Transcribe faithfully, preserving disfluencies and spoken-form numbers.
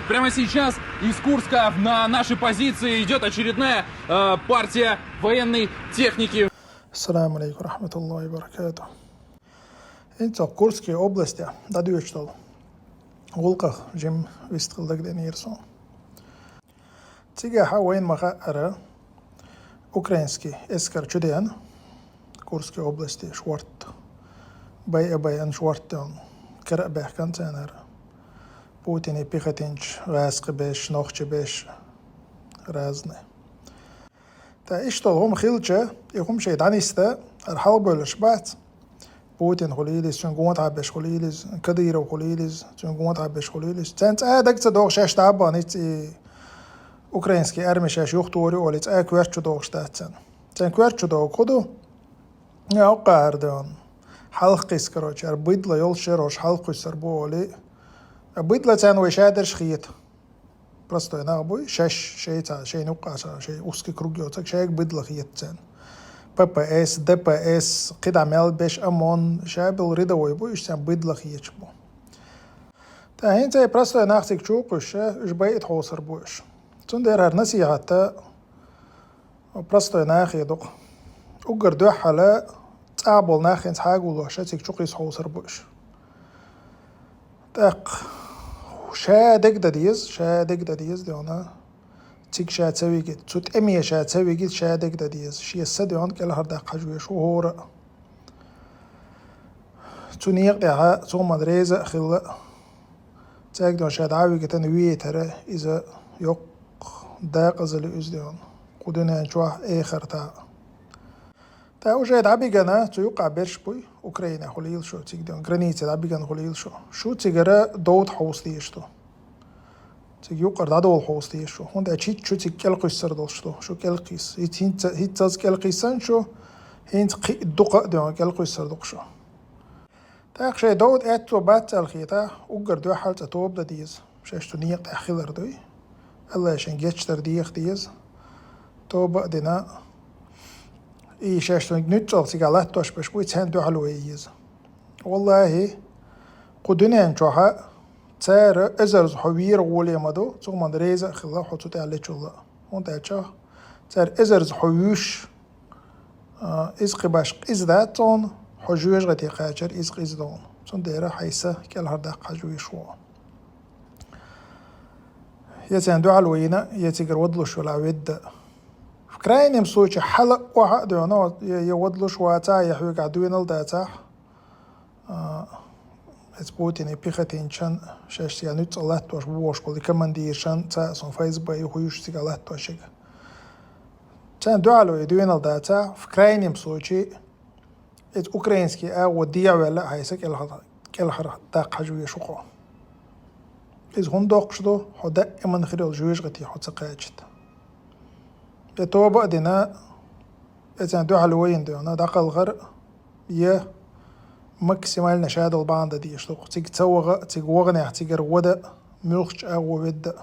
Прямо сейчас из Курска на наши позиции идет очередная э, партия военной техники. Ассаламу алейкум ва рахматуллахи ва баракатух. ХӀинца Курский областе дӀадоьдуш долу гӀуллакхах жимма вистхила дагадеанера суна. Цигахь вайна ма хаъара, украинский эскар чу деана, Курский области шорта, байа-байана шорта деана, кара а баьхкина царна хӀара. Путинан пехотинцаш, гӀазкхий беш, нохчий беш, разные. Ткъа иштта хӀума хилча, и хӀума шайн дӀанисда, хӀара хьалхабевлларш бац. Путин хуьлийла иза, цуьнан гонахьа беш хуьлийла иза, Кадыров хуьлийла иза, цуьнан гонахьа беш хуьлийла иза. Царна цкъа а дага ца догӀуш шаьш дӀа а бахана, хӀинца и украинский арми шаьш юхатори олий, цкъа а коьрта чу догӀуш дац царна. Царна коьрта чу догӀу хӀун ду? Э, хӀокху хӀара дан. Хьалха кхисса, короче, хӀара быдло йолуш яра, хӀорш хьалха кхуьссур бу олий. Э, быдло царна вай шадерш хета. Простой нах буй, шаьш, шайца, шайна юккъехь, шайн узкий круг йоцург, шайга быдло хета царна. П П С, Д П С, кхидӀа мел беш ОМОН, шаболу рядовой буй, уьш царна быдло хеташ бу. Ткъа хӀинца и простой нах цига чу а кхуьссуш, уьш байа тӀе хьовсур бу уьш. Цундела хӀара насихьат простой нахе ду-кх. Уггар дуьххьал цӀахь болу нах хӀинца хьагуллуш цига чу кхуьссуш хьовсур бу уьш. ТӀаккха ша дагадо деза, ша дагадо деза, дуьйна. Цига ша ца вигийта, цу тӀеме ша ца вигийта, ша дагадо деза. Шен са, дуьйна, кӀелхьардаккха хьажа везаш ву хӀора а. Цу некъа тӀехь цу хӀуманна реза а хилла, цаьрга, дуьйна, ша дӀа а вигийтина вейтар, иза йоккха декъазалла ю иза, дуьйна, кху дуьнен чохь а, эхартахь а. ТӀаккха уже дӀабигина, цу юккъехь берш буй, Украинехь хуьлийла шу, цига, дуьйна, границе дӀабигина хуьлийла шу. Шу цигара дов тӀе хьовса дезаш ду. Цига юккъара дӀадовла хьовса дезаш шу. ХӀунда аьлча хӀинца шу цига кӀелкхуьссур долуш ду, шу кӀелкхиссина. ХӀинца, хӀинццалц кӀелкхиссина шу, хӀинца кхин а дукха а, дуьйна, кӀелкхуьссур ду-кх шу. ТӀаккха шайн дов тӀе эццо бац аьлла хетахь, уггар дуьххьал цкъа тоба дан деза. Шаьш цу некъа тӀехь хилар дуй. Алла шайн гечдар деха деза. Тоба а дина, и шаьш цуьнга нуьцкъала цигахь латтош берш буй, царна дуьхьал вай еза. Валлахи, кху дуьнен чохь а цара эзарза хьо вер гӀоле ма ду, цу хӀуманна реза а хилла хьо цу тӀехь лечул а. ХӀунда аьлча цара эзарза хьо вуьйш, а, иза кхин башха къиза дац цунна, хьо жоьжахате кхачар иза къиза ду хьуна. Цундела хьайн са кӀелхьардаккха хьажа везаш ву хьо. Я царна дуьхьал вайна, я цигара вадалуш велахь ведда. В крайнем случае, хьала а охьа а, дуьйна, я, я вадалуш вацахь, я хьоьгахь доьналла дацахь, а, эцу Путинан пехотинцашна, шаьш цигахь нуьцкъала латтош бу бохуш болу и командиршна, цхьа а суна Ф С Б ю, хӀун ю уьш цигахь латтош ерг. Царна дуьхьал вай доьналла дацахь, в крайнем случае, эцу украинский агӀо дехьа ваьлла а, хьайн са кӀелхьар-, кӀелхьардаккха хьажа везаш ву хьо. Иза хӀунда доккхуш ду, хьо даиман хир йолу жоьжахате хьо ца кхачийта. Я тоба а дина, я царна дуьхьал вайна, дуьйна, дӀакхалхар, я максимально шадолу бахьана дан дезаш ду-кх. Цига ца ваха а, цига ваханехь цигара вада а, муьлххачу агӀо ведда а.